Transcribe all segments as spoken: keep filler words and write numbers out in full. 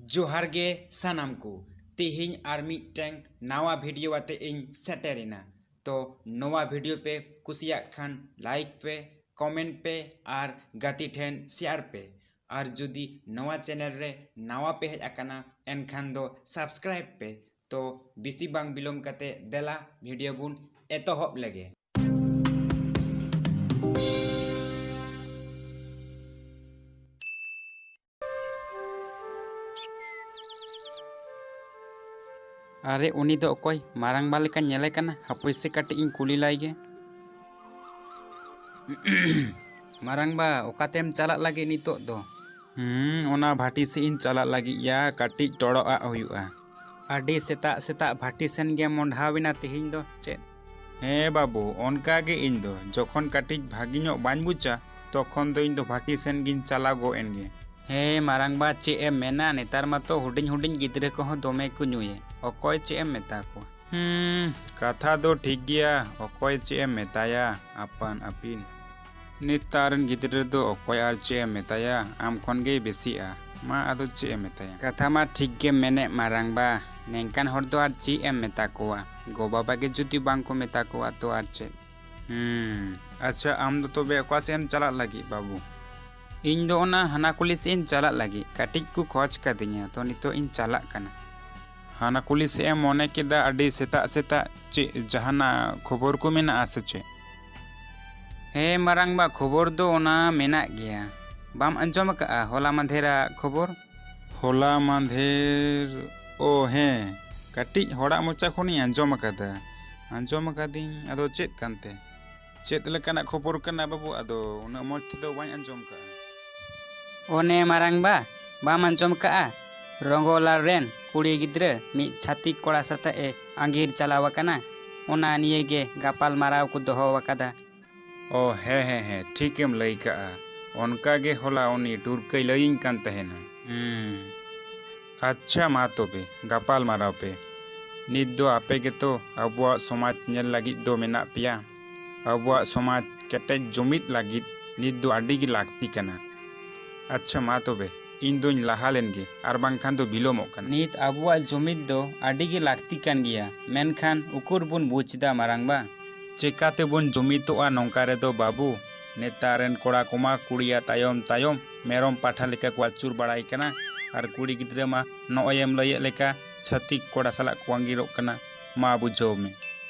ᱡᱚᱦᱟᱨ ᱜᱮ ᱥᱟᱱᱟᱢ ᱠᱚ, ᱛᱮᱦᱮᱧ ᱟᱨ ᱢᱤᱫᱴᱟᱝ ᱱᱟᱣᱟ ᱵᱷᱤᱰᱤᱭᱳ ᱟᱛᱮ ᱤᱧ ᱥᱮᱴᱮᱨᱮᱱᱟ᱾ ᱛᱚ ᱱᱚᱣᱟ ᱵᱷᱤᱰᱤᱭᱳ ᱯᱮ ᱠᱩᱥᱤᱭᱟᱜ ᱠᱷᱟᱱ ᱞᱟᱭᱤᱠ ᱯᱮ, ᱠᱚᱢᱮᱱᱴ ᱯᱮ ᱟᱨ ᱜᱟᱛᱮ ᱴᱷᱮᱱ ᱥᱮᱭᱟᱨ ᱯᱮ᱾ ᱟᱨ ᱡᱩᱫᱤ ᱱᱚᱣᱟ ᱪᱮᱱᱮᱞ ᱨᱮ ᱱᱟᱣᱟ ᱯᱮ ᱦᱮᱡ ᱟᱠᱟᱱᱟ ᱮᱱᱠᱷᱟᱱ ᱫᱚ ᱥᱟᱵᱥᱠᱨᱟᱭᱤᱵ ᱯᱮ᱾ ᱛᱚ ᱵᱮᱥᱤ ᱵᱟᱝ ᱵᱤᱞᱚᱢ ᱠᱟᱛᱮ ᱫᱮᱞᱟ ᱵᱷᱤᱰᱤᱭᱳ ᱵᱚᱱ ᱮᱛᱚᱦᱚᱵ ᱞᱮᱜᱮ᱾ ᱟᱨᱮ, ᱩᱱᱤ ᱫᱚ ᱚᱠᱚᱭ? ᱢᱟᱨᱟᱝᱵᱟ ᱞᱮᱠᱟ ᱧᱮᱞᱮ ᱠᱟᱱᱟ᱾ ᱦᱟᱯᱳᱭ ᱥᱮ, ᱠᱟᱹᱴᱤᱡ ᱤᱧ ᱠᱩᱞᱤ ᱞᱟᱭ ᱜᱮ᱾ ᱢᱟᱨᱟᱝᱵᱟ, ᱚᱠᱟᱛᱮᱢ ᱪᱟᱞᱟᱜ ᱞᱟᱹᱜᱤᱫ ᱱᱤᱛᱚᱜ ᱫᱚ? ᱦᱩᱸ, ᱚᱱᱟ ᱵᱷᱟᱴᱤ ᱥᱮᱫ ᱤᱧ ᱪᱟᱞᱟᱜ ᱞᱟᱹᱜᱤᱫ ᱭᱟ, ᱠᱟᱹᱴᱤᱡ ᱴᱚᱲᱚᱜ ᱟᱜ ᱦᱩᱭᱩᱜᱼᱟ᱾ ᱟᱹᱰᱤ ᱥᱮᱛᱟᱜ ᱥᱮᱛᱟᱜ ᱵᱷᱟᱴᱤ ᱥᱮᱱ ᱜᱮ ᱢᱚᱸᱰᱷᱟᱣ ᱮᱱᱟ ᱛᱮᱦᱮᱧ ᱫᱚ ᱪᱮᱫ? ᱦᱮᱸ ᱵᱟᱹᱵᱩ, ᱚᱱᱠᱟ ᱜᱮ ᱤᱧ ᱫᱚ᱾ ᱡᱚᱠᱷᱚᱱ ᱠᱟᱹᱴᱤᱡ ᱵᱷᱟᱹᱜᱤ ᱧᱚᱜ ᱵᱟᱹᱧ ᱵᱩᱡᱟ, ᱛᱚᱠᱷᱚᱱ ᱫᱚ ᱤᱧ ᱫᱚ ᱵᱷᱟᱴᱤ ᱥᱮᱱ ᱜᱤᱧ ᱪᱟᱞᱟᱣ ᱜᱚᱫ ᱮᱱ ᱜᱮ᱾ ᱦᱮᱸ ᱢᱟᱨᱟᱝᱵᱟ, ᱪᱮᱫ ᱮᱢ ᱢᱮᱱᱟ, ᱱᱮᱛᱟᱨ ᱢᱟᱛᱚ ᱦᱩᱰᱤᱧ ᱦᱩᱰᱤᱧ ᱜᱤᱫᱽᱨᱟᱹ ᱠᱚᱦᱚᱸ ᱫᱚᱢᱮ ᱠᱚ ᱧᱩᱭᱮᱫ᱾ ᱚᱠᱚᱭ ᱪᱮᱫ ᱮᱢ ᱢᱮᱛᱟ ᱠᱚᱣᱟ? ᱦᱩᱸ, ᱠᱟᱛᱷᱟ ᱫᱚ ᱴᱷᱤᱠ ᱜᱮᱭᱟ, ᱚᱠᱚᱭ ᱪᱮᱫ ᱮᱢ ᱢᱮᱛᱟᱭᱟ, ᱟᱯᱟᱱ ᱟᱹᱯᱤᱱ᱾ ᱱᱮᱛᱟᱨ ᱨᱮᱱ ᱜᱤᱫᱽᱨᱟᱹ ᱫᱚ ᱚᱠᱚᱭ ᱟᱨ ᱪᱮᱫ ᱮᱢ ᱢᱮᱛᱟᱭᱟ, ᱟᱢ ᱠᱷᱚᱱ ᱜᱮᱭ ᱵᱮᱥᱤᱜᱼᱟ᱾ ᱢᱟ ᱟᱫᱚ ᱪᱮᱫ ᱮᱢ ᱢᱮᱛᱟᱭᱟ? ᱠᱟᱛᱷᱟ ᱢᱟ ᱴᱷᱤᱠ ᱜᱮᱢ ᱢᱮᱱᱮᱫ ᱢᱟᱨᱟᱝᱵᱟ, ᱱᱮᱝᱠᱟᱱ ᱦᱚᱲ ᱫᱚ ᱟᱨ ᱪᱮᱫ ᱮᱢ ᱢᱮᱛᱟ ᱠᱚᱣᱟ? ᱜᱚ ᱵᱟᱵᱟ ᱜᱮ ᱡᱩᱫᱤ ᱵᱟᱝ ᱠᱚ ᱢᱮᱛᱟ ᱠᱚᱣᱟ ᱛᱚ ᱟᱨ ᱪᱮᱫ? ᱦᱩᱸ, ᱟᱪᱪᱷᱟ, ᱟᱢ ᱫᱚ ᱛᱚᱵᱮ ᱚᱠᱟ ᱥᱮᱫ ᱮᱢ ᱪᱟᱞᱟᱜ ᱞᱟᱹᱜᱤᱫ ᱵᱟᱹᱵᱩ? ᱤᱧ ᱫᱚ ᱚᱱᱟ ᱦᱟᱱᱟ ᱠᱩᱞᱤ ᱥᱮᱫ ᱤᱧ ᱪᱟᱞᱟᱜ ᱞᱟᱹᱜᱤᱫ, ᱠᱟᱹᱴᱤᱡ ᱠᱚ ᱠᱷᱚᱡᱽ ᱠᱟᱫᱤᱧᱟ, ᱛᱚ ᱱᱤᱛᱚᱜ ᱤᱧ ᱪᱟᱞᱟᱜ ᱠᱟᱱᱟ᱾ ᱦᱟᱱᱟ ᱠᱩᱞᱤ ᱥᱮᱫ ᱮᱢ ᱢᱚᱱᱮ ᱠᱮᱫᱟ ᱟᱹᱰᱤ ᱥᱮᱛᱟᱜ ᱥᱮᱛᱟᱜ, ᱪᱮᱫ ᱡᱟᱦᱟᱱᱟᱜ ᱠᱷᱚᱵᱚᱨ ᱠᱚ ᱢᱮᱱᱟᱜᱼᱟ ᱥᱮ ᱪᱮᱫ? ᱦᱮᱸ ᱢᱟᱨᱟᱝᱵᱟ, ᱠᱷᱚᱵᱚᱨ ᱫᱚ ᱚᱱᱟ ᱢᱮᱱᱟᱜ ᱜᱮᱭᱟ᱾ ᱵᱟᱢ ᱟᱸᱡᱚᱢ ᱟᱠᱟᱫᱼᱟ ᱦᱚᱞᱟ ᱢᱟᱫᱷᱮᱨᱟᱜ ᱠᱷᱚᱵᱚᱨ? ᱦᱚᱞᱟ ᱢᱟᱫᱷᱮᱨ? ᱳ ᱦᱮᱸ, ᱠᱟᱹᱴᱤᱡ ᱦᱚᱲᱟᱜ ᱢᱚᱪᱟ ᱠᱷᱚᱱᱤᱧ ᱟᱸᱡᱚᱢ ᱟᱠᱟᱫᱟ᱾ ᱟᱸᱡᱚᱢ ᱟᱠᱟᱫᱤᱧ, ᱟᱫᱚ ᱪᱮᱫ ᱠᱟᱱᱛᱮ? ᱪᱮᱫ ᱞᱮᱠᱟᱱᱟᱜ ᱠᱷᱚᱵᱚᱨ ᱠᱟᱱᱟ ᱵᱟᱹᱵᱩ? ᱟᱫᱚ ᱩᱱᱟᱹᱜ ᱢᱚᱡᱽ ᱛᱮᱫᱚ ᱵᱟᱹᱧ ᱟᱸᱡᱚᱢ ᱠᱟᱜᱼᱟ᱾ ᱚᱱᱮ ᱢᱟᱨᱟᱝᱵᱟ, ᱵᱟᱢ ᱟᱸᱡᱚᱢ ᱠᱟᱜᱼᱟ? ᱨᱚᱝᱜᱚᱞᱟᱞ ᱨᱮᱱ ᱠᱩᱲᱤ ᱜᱤᱫᱽᱨᱟᱹ ᱢᱤᱫ ᱪᱷᱟᱹᱛᱤᱠ ᱠᱚᱲᱟ ᱥᱟᱛᱮᱜ ᱮ ᱟᱸᱜᱤᱨ ᱪᱟᱞᱟᱣ ᱟᱠᱟᱱᱟ᱾ ᱚᱱᱟ ᱱᱤᱭᱮ ᱜᱮ ᱜᱟᱯᱟᱞ ᱢᱟᱨᱟᱣ ᱠᱚ ᱫᱚᱦᱚ ᱟᱠᱟᱫᱟ᱾ ᱚ ᱦᱮᱸ ᱦᱮᱸ ᱦᱮᱸ, ᱴᱷᱤᱠᱮᱢ ᱞᱟᱹᱭ ᱠᱟᱜᱼᱟ᱾ ᱚᱱᱠᱟ ᱜᱮ ᱦᱚᱞᱟ ᱩᱱᱤ ᱴᱩᱨᱠᱟᱹᱭ ᱞᱟᱹᱭᱟᱹᱧ ᱠᱟᱱ ᱛᱟᱦᱮᱱᱟ᱾ ᱦᱩᱸ᱾ ᱟᱪᱪᱷᱟ ᱢᱟ ᱛᱚᱵᱮ, ᱜᱟᱯᱟᱞ ᱢᱟᱨᱟᱣ ᱯᱮ᱾ ᱱᱤᱛ ᱫᱚ ᱟᱯᱮ ᱜᱮᱛᱚ ᱟᱵᱚᱣᱟᱜ ᱥᱚᱢᱟᱡᱽ ᱧᱮᱞ ᱞᱟᱹᱜᱤᱫ ᱫᱚ ᱢᱮᱱᱟᱜ ᱯᱮᱭᱟ᱾ ᱟᱵᱚᱣᱟᱜ ᱥᱚᱢᱟᱡᱽ ᱠᱮᱴᱮᱡ ᱡᱩᱢᱤᱫ ᱞᱟᱹᱜᱤᱫ ᱱᱤᱛ ᱫᱚ ᱟᱹᱰᱤ ᱜᱮ ᱞᱟᱹᱠᱛᱤ ᱠᱟᱱᱟ᱾ ᱟᱪᱪᱷᱟ ᱢᱟ ᱛᱚᱵᱮ, ᱤᱧ ᱫᱩᱧ ᱞᱟᱦᱟ ᱞᱮᱱ ᱜᱮ, ᱟᱨ ᱵᱟᱝᱠᱷᱟᱱ ᱫᱚ ᱵᱤᱞᱚᱢᱚᱜ ᱠᱟᱱᱟ᱾ ᱱᱤᱛ ᱟᱵᱚᱣᱟᱜ ᱡᱩᱢᱤᱫ ᱫᱚ ᱟᱹᱰᱤ ᱜᱮ ᱞᱟᱹᱠᱛᱤ ᱠᱟᱱ ᱜᱮᱭᱟ, ᱢᱮᱱᱠᱷᱟᱱ ᱩᱠᱩᱨ ᱵᱚᱱ ᱵᱩᱡᱽ ᱮᱫᱟ ᱢᱟᱨᱟᱝᱵᱟ? ᱪᱮᱠᱟ ᱛᱮᱵᱚᱱ ᱡᱩᱢᱤᱫᱚᱜᱼᱟ ᱱᱚᱝᱠᱟ ᱨᱮᱫᱚ ᱵᱟᱹᱵᱩ? ᱱᱮᱛᱟᱨ ᱨᱮᱱ ᱠᱚᱲᱟ ᱠᱚᱢᱟ ᱠᱩᱲᱤᱭᱟᱜ ᱛᱟᱭᱚᱢ ᱛᱟᱭᱚᱢ ᱢᱮᱨᱚᱢ ᱯᱟᱴᱷᱟ ᱞᱮᱠᱟ ᱠᱚ ᱟᱹᱪᱩᱨ ᱵᱟᱲᱟᱭ ᱠᱟᱱᱟ, ᱟᱨ ᱠᱩᱲᱤ ᱜᱤᱫᱽᱨᱟᱹ ᱢᱟ ᱱᱚᱜᱼᱚᱭ ᱮᱢ ᱞᱟᱹᱭᱮᱫ ᱞᱮᱠᱟ ᱪᱷᱟᱹᱛᱤᱠ ᱠᱚᱲᱟ ᱥᱟᱞᱟᱜ ᱠᱚ ᱟᱸᱜᱤᱨᱚᱜ ᱠᱟᱱᱟ᱾ ᱢᱟ ᱵᱩᱡᱷᱟᱹᱣ ᱢᱮ,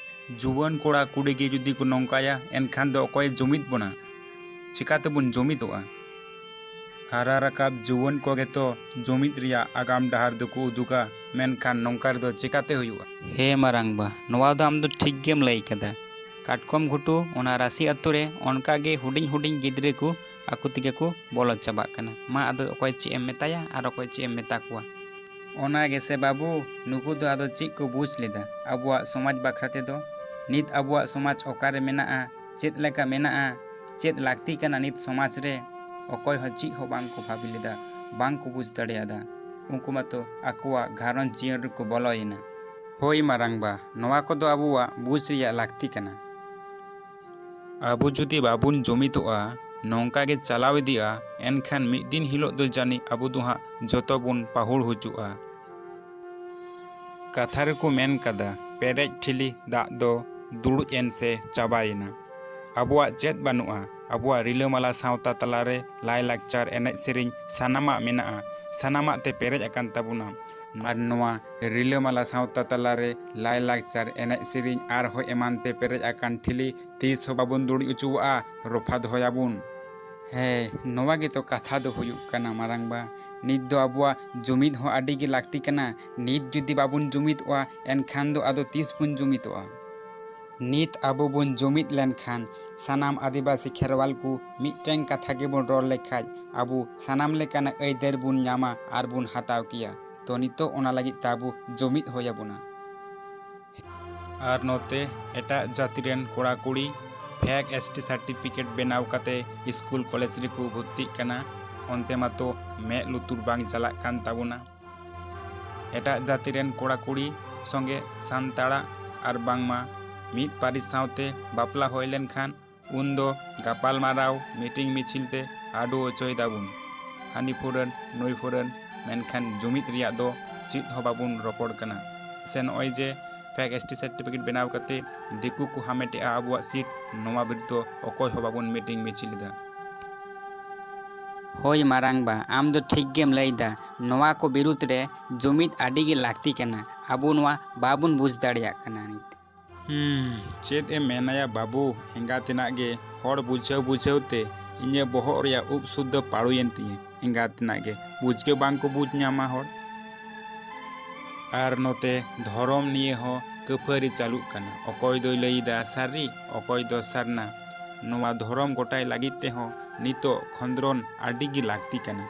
ᱡᱩᱣᱟᱹᱱ ᱠᱚᱲᱟ ᱠᱩᱲᱤ ᱜᱮ ᱡᱩᱫᱤ ᱠᱚ ᱱᱚᱝᱠᱟᱭᱟ, ᱮᱱᱠᱷᱟᱱ ᱫᱚ ᱚᱠᱚᱭᱮ ᱡᱩᱢᱤᱫ ᱵᱚᱱᱟ? ᱪᱮᱠᱟ ᱛᱮᱵᱚᱱ ᱡᱩᱢᱤᱫᱚᱜᱼᱟ? ᱦᱟᱨᱟ ᱨᱟᱠᱟᱵ ᱡᱩᱣᱟᱹᱱ ᱠᱚᱜᱮ ᱛᱚ ᱡᱩᱢᱤᱫ ᱨᱮᱭᱟᱜ ᱟᱜᱟᱢ ᱰᱟᱦᱟᱨ ᱫᱚᱠᱚ ᱩᱫᱩᱜᱟ, ᱢᱮᱱᱠᱷᱟᱱ ᱱᱚᱝᱠᱟ ᱨᱮᱫᱚ ᱪᱮᱠᱟᱛᱮ ᱦᱩᱭᱩᱜᱼᱟ? ᱦᱮᱸ ᱢᱟᱨᱟᱝᱵᱟ, ᱱᱚᱣᱟ ᱫᱚ ᱟᱢ ᱫᱚ ᱴᱷᱤᱠ ᱜᱮᱢ ᱞᱟᱹᱭ ᱠᱟᱫᱟ᱾ ᱠᱟᱴᱠᱚᱢ ᱜᱷᱩᱴᱩ ᱚᱱᱟ ᱨᱟᱥᱤ ᱟᱛᱳ ᱨᱮ ᱚᱱᱠᱟ ᱜᱮ ᱦᱩᱰᱤᱧ ᱦᱩᱰᱤᱧ ᱜᱤᱫᱽᱨᱟᱹ ᱠᱚ ᱟᱠᱚ ᱛᱮᱜᱮ ᱠᱚ ᱵᱚᱞᱚ ᱪᱟᱵᱟᱜ ᱠᱟᱱᱟ᱾ ᱢᱟ ᱟᱫᱚ ᱚᱠᱚᱭ ᱪᱮᱫ ᱮᱢ ᱢᱮᱛᱟᱭᱟ ᱟᱨ ᱚᱠᱚᱭ ᱪᱮᱫ ᱮᱢ ᱢᱮᱛᱟ ᱠᱚᱣᱟ? ᱚᱱᱟ ᱜᱮᱥᱮ ᱵᱟᱹᱵᱩ, ᱱᱩᱠᱩ ᱫᱚ ᱟᱫᱚ ᱪᱮᱫ ᱠᱚ ᱵᱩᱡᱽ ᱞᱮᱫᱟ ᱟᱵᱚᱣᱟᱜ ᱥᱚᱢᱟᱡᱽ ᱵᱟᱠᱷᱨᱟ ᱛᱮᱫᱚ? ᱱᱤᱛ ᱟᱵᱚᱣᱟᱜ ᱥᱚᱢᱟᱡᱽ ᱚᱠᱟᱨᱮ ᱢᱮᱱᱟᱜᱼᱟ, ᱪᱮᱫ ᱞᱮᱠᱟ ᱢᱮᱱᱟᱜᱼᱟ, ᱪᱮᱫ ᱞᱟᱹᱠᱛᱤ ᱠᱟᱱᱟ ᱱᱤᱛ ᱥᱚᱢᱟᱡᱽ ᱨᱮ, ᱚᱠᱚᱭ ᱦᱚᱸ ᱪᱮᱫ ᱦᱚᱸ ᱵᱟᱝ ᱠᱚ ᱵᱷᱟᱹᱵᱤ ᱞᱮᱫᱟ, ᱵᱟᱝ ᱠᱚ ᱵᱩᱡᱽ ᱫᱟᱲᱮᱭᱟᱫᱟ᱾ ᱩᱱᱠᱩ ᱢᱟᱛᱚ ᱟᱠᱚᱣᱟᱜ ᱜᱷᱟᱨᱚᱸᱡᱽ ᱡᱤᱭᱚᱱ ᱨᱮᱠᱚ ᱵᱚᱞᱚᱭᱮᱱᱟ᱾ ᱦᱳᱭ ᱢᱟᱨᱟᱝᱵᱟ, ᱱᱚᱣᱟ ᱠᱚᱫᱚ ᱟᱵᱚᱣᱟᱜ ᱵᱩᱡᱽ ᱨᱮᱭᱟᱜ ᱞᱟᱹᱠᱛᱤ ᱠᱟᱱᱟ᱾ ᱟᱵᱚ ᱡᱩᱫᱤ ᱵᱟᱵᱚᱱ ᱡᱩᱢᱤᱫᱚᱜᱼᱟ, ᱱᱚᱝᱠᱟ ᱜᱮ ᱪᱟᱞᱟᱣ ᱤᱫᱤᱜᱼᱟ, ᱮᱱᱠᱷᱟᱱ ᱢᱤᱫ ᱫᱤᱱ ᱦᱤᱞᱳᱜ ᱫᱚ ᱡᱟᱹᱱᱤᱡ ᱟᱵᱚ ᱫᱚ ᱦᱟᱸᱜ ᱡᱚᱛᱚ ᱵᱚᱱ ᱯᱟᱹᱦᱩᱲ ᱦᱚᱪᱚᱜᱼᱟ᱾ ᱠᱟᱛᱷᱟ ᱨᱮᱠᱚ ᱢᱮᱱ ᱠᱟᱫᱟ, ᱯᱮᱨᱮᱡ ᱴᱷᱤᱞᱤ ᱫᱟᱜ ᱫᱚ ᱫᱩᱲᱩᱡ ᱮᱱ ᱥᱮ ᱪᱟᱵᱟᱭᱮᱱᱟ᱾ ᱟᱵᱚᱣᱟᱜ ᱪᱮᱫ ᱵᱟᱹᱱᱩᱜᱼᱟ? ᱟᱵᱚᱣᱟᱜ ᱨᱤᱞᱟᱹᱢᱟᱞᱟ ᱥᱟᱶᱛᱟ ᱛᱟᱞᱟᱨᱮ ᱞᱟᱭᱼᱞᱟᱠᱪᱟᱨ, ᱮᱱᱮᱡ ᱥᱮᱨᱮᱧ ᱥᱟᱱᱟᱢᱟᱜ ᱢᱮᱱᱟᱜᱼᱟ᱾ ᱥᱟᱱᱟᱢᱟᱜ ᱛᱮ ᱯᱮᱨᱮᱡ ᱟᱠᱟᱱ ᱛᱟᱵᱚᱱᱟ᱾ ᱟᱨ ᱱᱚᱣᱟ ᱨᱤᱞᱟᱹᱢᱟᱞᱟ ᱥᱟᱶᱛᱟ ᱛᱟᱞᱟᱨᱮ ᱞᱟᱭᱼᱞᱟᱠᱪᱟᱨ, ᱮᱱᱮᱡ ᱥᱮᱨᱮᱧ ᱟᱨᱦᱚᱸ ᱮᱢᱟᱱ ᱛᱮ ᱯᱮᱨᱮᱡ ᱟᱠᱟᱱ ᱴᱷᱤᱞᱤ ᱛᱤᱥ ᱦᱚᱸ ᱵᱟᱵᱚᱱ ᱫᱩᱲᱩᱡ ᱦᱚᱪᱚᱣᱟᱜᱼᱟ, ᱨᱚᱯᱷᱟ ᱫᱚᱦᱚᱭᱟᱵᱚᱱ᱾ ᱦᱮᱸ, ᱱᱚᱣᱟ ᱜᱮᱛᱚ ᱠᱟᱛᱷᱟ ᱫᱚ ᱦᱩᱭᱩᱜ ᱠᱟᱱᱟ ᱢᱟᱨᱟᱝᱵᱟ᱾ ᱱᱤᱛ ᱫᱚ ᱟᱵᱚᱣᱟᱜ ᱡᱩᱢᱤᱫ ᱦᱚᱸ ᱟᱹᱰᱤ ᱜᱮ ᱞᱟᱹᱠᱛᱤ ᱠᱟᱱᱟ᱾ ᱱᱤᱛ ᱡᱩᱫᱤ ᱵᱟᱵᱚᱱ ᱡᱩᱢᱤᱫᱚᱜᱼᱟ, ᱮᱱᱠᱷᱟᱱ ᱫᱚ ᱟᱫᱚ ᱛᱤᱥ ᱵᱚᱱ ᱡᱩᱢᱤᱫᱚᱜᱼᱟ? ᱱᱤᱛ ᱟᱵᱚ ᱵᱚᱱ ᱡᱩᱢᱤᱫ ᱞᱮᱱᱠᱷᱟᱱ, ᱥᱟᱱᱟᱢ ᱟᱹᱫᱤᱵᱟᱹᱥᱤ ᱠᱷᱮᱨᱣᱟᱞ ᱠᱚ ᱢᱤᱫᱴᱮᱱ ᱠᱟᱛᱷᱟ ᱜᱮᱵᱚᱱ ᱨᱚᱲ ᱞᱮᱠᱷᱟᱡ, ᱟᱵᱚ ᱥᱟᱱᱟᱢ ᱞᱮᱠᱟᱱᱟᱜ ᱟᱹᱭᱫᱟᱹᱨ ᱵᱚᱱ ᱧᱟᱢᱟ ᱟᱨ ᱵᱚᱱ ᱦᱟᱛᱟᱣ ᱠᱮᱭᱟ᱾ ᱛᱚ ᱱᱤᱛᱚᱜ ᱚᱱᱟ ᱞᱟᱹᱜᱤᱫ ᱛᱮ ᱟᱵᱚ ᱡᱩᱢᱤᱫ ᱦᱩᱭ ᱟᱵᱚᱱᱟ᱾ ᱟᱨ ᱱᱚᱛᱮ ᱮᱴᱟᱜ ᱡᱟᱹᱛᱤ ᱨᱮᱱ ᱠᱚᱲᱟ ᱠᱩᱲᱤ fake S T certificate ᱵᱮᱱᱟᱣ ᱠᱟᱛᱮ ᱥᱠᱩᱞ ᱠᱚᱞᱮᱡᱽ ᱨᱮᱠᱚ ᱵᱷᱚᱨᱛᱤᱜ ᱠᱟᱱᱟ, ᱚᱱᱛᱮ ᱢᱟᱛᱚ ᱢᱮᱫ ᱞᱩᱛᱩᱨ ᱵᱟᱝ ᱪᱟᱞᱟᱜ ᱠᱟᱱ ᱛᱟᱵᱚᱱᱟ᱾ ᱮᱴᱟᱜ ᱡᱟᱹᱛᱤ ᱨᱮᱱ ᱠᱚᱲᱟ ᱠᱩᱲᱤ ᱥᱚᱸᱜᱮ ᱥᱟᱱᱛᱟᱲᱟᱜ ᱟᱨ ᱵᱟᱝᱢᱟ ᱢᱤᱫ ᱯᱟᱹᱨᱤᱥ ᱥᱟᱶᱛᱮ ᱵᱟᱯᱞᱟ ᱦᱩᱭ ᱞᱮᱱᱠᱷᱟᱱ ᱩᱱᱫᱚ ᱜᱟᱯᱟᱞᱢᱟᱨᱟᱣ, ᱢᱤᱴᱤᱝ ᱢᱤᱪᱷᱤᱞ ᱛᱮ ᱟᱹᱰᱩ ᱚᱪᱚᱭ ᱫᱟᱵᱚᱱ᱾ ᱦᱟᱹᱱᱤ ᱯᱷᱩᱨᱟᱹᱱ ᱱᱩᱭ ᱯᱷᱩᱨᱟᱹᱱ, ᱢᱮᱱᱠᱷᱟᱱ ᱡᱩᱢᱤᱫ ᱨᱮᱭᱟᱜ ᱫᱚ ᱪᱮᱫ ᱦᱚᱸ ᱵᱟᱵᱚᱱ ᱨᱚᱯᱚᱲ ᱠᱟᱱᱟ᱾ ᱥᱮ ᱱᱚᱜᱼᱚᱭ ᱡᱮ ᱯᱷᱮᱠ ᱮᱥ ᱴᱤ ᱥᱟᱨᱴᱤᱯᱷᱤᱠᱮᱴ ᱵᱮᱱᱟᱣ ᱠᱟᱛᱮ ᱫᱤᱠᱩ ᱠᱚ ᱦᱟᱢᱮᱴᱮᱜᱼᱟ ᱟᱵᱚᱣᱟᱜ ᱥᱤᱴ, ᱱᱚᱣᱟ ᱵᱤᱨᱩᱫᱽ ᱫᱚ ᱚᱠᱚᱭ ᱦᱚᱸ ᱵᱟᱵᱚᱱ ᱢᱤᱴᱤᱝ ᱢᱤᱪᱷᱤᱞ ᱮᱫᱟ᱾ ᱦᱳᱭ ᱢᱟᱨᱟᱝᱵᱟ, ᱟᱢ ᱫᱚ ᱴᱷᱤᱠ ᱜᱮᱢ ᱞᱟᱹᱭᱫᱟ᱾ ᱱᱚᱣᱟ ᱠᱚ ᱵᱤᱨᱩᱫᱽ ᱨᱮ ᱡᱩᱢᱤᱫ ᱟᱹᱰᱤ ᱜᱮ ᱞᱟᱹᱠᱛᱤ ᱠᱟᱱᱟ᱾ ᱟᱵᱚ ᱱᱚᱣᱟ ᱵᱟᱵᱚᱱ ᱵᱩᱡᱽ ᱫᱟᱲᱮᱭᱟᱜ ᱠᱟᱱᱟ ᱱᱤᱛ᱾ ᱦᱩᱸ, ᱪᱮᱫ ᱮᱢ ᱢᱮᱱᱟᱭᱟ ᱵᱟᱹᱵᱩ, ᱮᱸᱜᱟᱛᱮᱱᱟᱜ ᱜᱮ ᱦᱚᱲ ᱵᱩᱡᱷᱟᱹᱣ ᱵᱩᱡᱷᱟᱹᱣ ᱛᱮ ᱤᱧᱟᱹᱜ ᱵᱚᱦᱚᱜ ᱨᱮᱭᱟᱜ ᱩᱵ ᱥᱩᱫᱽᱫᱷᱟᱹ ᱯᱟᱲᱩᱭᱮᱱ ᱛᱤᱧᱟᱹ᱾ ᱮᱸᱜᱟᱛᱮᱱᱟᱜ ᱜᱮ ᱵᱩᱡᱽ ᱜᱮ ᱵᱟᱝ ᱠᱚ ᱵᱩᱡᱽ ᱧᱟᱢᱟ ᱦᱚᱲ᱾ ᱟᱨ ᱱᱚᱛᱮ ᱫᱷᱚᱨᱚᱢ ᱱᱤᱭᱮ ᱦᱚᱸ ᱠᱟᱹᱯᱷᱟᱹᱨᱤ ᱪᱟᱹᱞᱩᱜ ᱠᱟᱱᱟ, ᱚᱠᱚᱭ ᱫᱚᱭ ᱞᱟᱹᱭᱫᱟ ᱥᱟᱹᱨᱤ, ᱚᱠᱚᱭ ᱫᱚ ᱥᱟᱨᱱᱟ᱾ ᱱᱚᱣᱟ ᱫᱷᱚᱨᱚᱢ ᱜᱚᱴᱟᱭ ᱞᱟᱹᱜᱤᱫ ᱛᱮᱦᱚᱸ ᱱᱤᱛᱚᱜ ᱠᱷᱚᱸᱫᱽᱨᱚᱱ ᱟᱹᱰᱤ ᱜᱮ ᱞᱟᱹᱠᱛᱤ ᱠᱟᱱᱟ᱾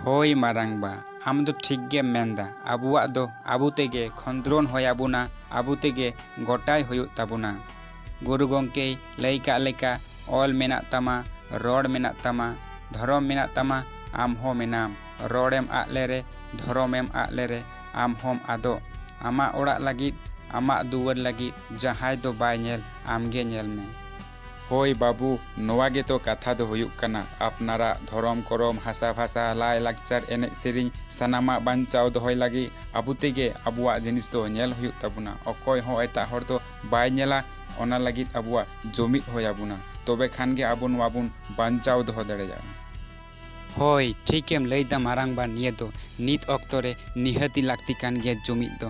ᱦᱳᱭ ᱢᱟᱨᱟᱝᱵᱟ, ᱟᱢ ᱫᱚ ᱴᱷᱤᱠ ᱜᱮᱢ ᱢᱮᱱᱫᱟ᱾ ᱟᱵᱚᱣᱟᱜ ᱫᱚ ᱟᱵᱚ ᱛᱮᱜᱮ ᱠᱷᱚᱸᱫᱽᱨᱚᱱ ᱦᱩᱭ ᱟᱵᱚᱱᱟ, ᱟᱵᱚ ᱛᱮᱜᱮ ᱜᱚᱴᱟᱭ ᱦᱩᱭᱩᱜ ᱛᱟᱵᱚᱱᱟ᱾ ᱜᱩᱨᱩ ᱜᱚᱢᱠᱮᱭ ᱞᱟᱹᱭ ᱠᱟᱜ ᱞᱮᱠᱟ, ᱚᱞ ᱢᱮᱱᱟᱜ ᱛᱟᱢᱟ, ᱨᱚᱲ ᱢᱮᱱᱟᱜ ᱛᱟᱢᱟ, ᱫᱷᱚᱨᱚᱢ ᱢᱮᱱᱟᱜ ᱛᱟᱢᱟ, ᱟᱢ ᱦᱚᱸ ᱢᱮᱱᱟᱢ᱾ ᱨᱚᱲᱮᱢ ᱟᱫ ᱞᱮᱨᱮ, ᱫᱷᱚᱨᱚᱢᱮᱢ ᱟᱫ ᱞᱮᱨᱮ, ᱟᱢ ᱦᱚᱸᱢ ᱟᱫᱚᱜ᱾ ᱟᱢᱟᱜ ᱚᱲᱟᱜ ᱞᱟᱹᱜᱤᱫ, ᱟᱢᱟᱜ ᱫᱩᱣᱟᱹᱨ ᱞᱟᱹᱜᱤᱫ ᱡᱟᱦᱟᱸᱭ ᱫᱚ ᱵᱟᱭ ᱧᱮᱞ, ᱟᱢᱜᱮ ᱧᱮᱞ ᱢᱮ᱾ ᱦᱳᱭ ᱵᱟᱹᱵᱩ, ᱱᱚᱣᱟ ᱜᱮᱛᱚ ᱠᱟᱛᱷᱟ ᱫᱚ ᱦᱩᱭᱩᱜ ᱠᱟᱱᱟ᱾ ᱟᱯᱱᱟᱨᱟᱜ ᱫᱷᱚᱨᱚᱢ ᱠᱚᱨᱚᱢ, ᱦᱟᱥᱟ ᱵᱷᱟᱥᱟ, ᱞᱟᱭ ᱞᱟᱠᱪᱟᱨ, ᱮᱱᱮᱡ ᱥᱮᱨᱮᱧ ᱥᱟᱱᱟᱢᱟᱜ ᱵᱟᱧᱪᱟᱣ ᱫᱚᱦᱚᱭ ᱞᱟᱹᱜᱤᱫ ᱟᱵᱚ ᱛᱮᱜᱮ ᱟᱵᱚᱣᱟᱜ ᱡᱤᱱᱤᱥ ᱫᱚ ᱧᱮᱞ ᱦᱩᱭᱩᱜ ᱛᱟᱵᱚᱱᱟ᱾ ᱚᱠᱚᱭ ᱦᱚᱸ ᱮᱴᱟᱜ ᱦᱚᱲ ᱫᱚ ᱵᱟᱭ ᱧᱮᱞᱟ᱾ ᱚᱱᱟ ᱞᱟᱹᱜᱤᱫ ᱟᱵᱚᱣᱟᱜ ᱡᱩᱢᱤᱫ ᱦᱩᱭ ᱟᱵᱚᱱᱟ, ᱛᱚᱵᱮ ᱠᱷᱟᱱ ᱜᱮ ᱟᱵᱚ ᱱᱚᱣᱟ ᱵᱚᱱ ᱵᱟᱧᱪᱟᱣ ᱫᱚᱦᱚ ᱫᱟᱲᱮᱭᱟᱜᱼᱟ᱾ ᱦᱳᱭ, ᱴᱷᱤᱠᱮᱢ ᱞᱟᱹᱭᱫᱟ ᱢᱟᱨᱟᱝᱵᱟ, ᱱᱤᱭᱟᱹ ᱫᱚ ᱱᱤᱛ ᱚᱠᱛᱚ ᱨᱮ ᱱᱤᱦᱟᱹᱛᱤ ᱞᱟᱹᱠᱛᱤ ᱠᱟᱱ ᱜᱮᱭᱟ ᱡᱩᱢᱤᱫ ᱫᱚ᱾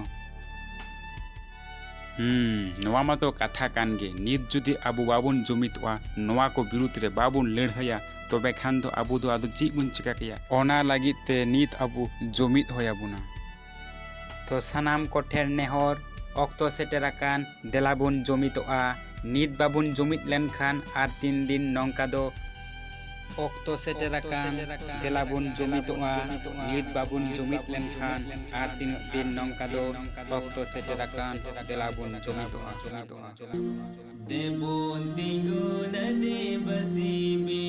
ᱦᱩᱸ, ᱱᱚᱣᱟ ᱢᱟᱛᱚ ᱠᱟᱛᱷᱟ ᱠᱟᱱ ᱜᱮ᱾ ᱱᱤᱛ ᱡᱩᱫᱤ ᱟᱵᱚ ᱵᱟᱵᱚᱱ ᱡᱩᱢᱤᱫᱚᱜᱼᱟ, ᱱᱚᱣᱟ ᱠᱚ ᱵᱤᱨᱩᱫᱽ ᱨᱮ ᱵᱟᱵᱚᱱ ᱞᱟᱹᱲᱦᱟᱹᱭᱟ, ᱛᱚᱵᱮ ᱠᱷᱟᱱ ᱫᱚ ᱟᱵᱚ ᱫᱚ ᱟᱫᱚ ᱪᱮᱫ ᱵᱚᱱ ᱪᱤᱠᱟ ᱠᱮᱭᱟ? ᱚᱱᱟ ᱞᱟᱹᱜᱤᱫ ᱛᱮ ᱱᱤᱛ ᱟᱵᱚ ᱡᱩᱢᱤᱫ ᱦᱩᱭ ᱟᱵᱚᱱᱟ᱾ ᱛᱚ ᱥᱟᱱᱟᱢ ᱠᱚᱴᱷᱮᱱ ᱱᱮᱦᱚᱨ, ᱚᱠᱛᱚ ᱥᱮᱴᱮᱨ ᱟᱠᱟᱱ, ᱫᱮᱞᱟ ᱵᱚᱱ ᱡᱩᱢᱤᱫᱚᱜᱼᱟ᱾ ᱱᱤᱛ ᱵᱟᱵᱚᱱ ᱡᱩᱢᱤᱫ ᱞᱮᱱᱠᱷᱟᱱ ᱟᱨ ᱛᱤᱱ ᱫᱤᱱ ᱱᱚᱝᱠᱟ ᱫᱚ᱾ ᱚᱠᱛᱚ ᱥᱮᱴᱮᱨ ᱟᱠᱟᱱ, ᱫᱮᱞᱟ ᱵᱚᱱ ᱡᱩᱢᱤᱫᱚᱜᱼᱟ᱾ ᱱᱤᱛ ᱵᱟᱵᱚᱱ ᱡᱩᱢᱤᱫ ᱞᱮᱱᱠᱷᱟᱱ ᱟᱨ ᱛᱤᱱᱟᱹᱜ ᱫᱤᱱ ᱱᱚᱝᱠᱟ ᱫᱚ᱾ ᱚᱠᱛᱚ ᱥᱮᱴᱮᱨ ᱟᱠᱟᱱ, ᱫᱮᱞᱟ ᱵᱚᱱ ᱡᱩᱢᱤᱫᱚᱜᱼᱟ᱾ ᱫᱮᱵᱚᱱ ᱛᱤᱸᱜᱩᱱᱟ ᱫᱮᱵᱟ ᱥᱤᱵᱤ᱾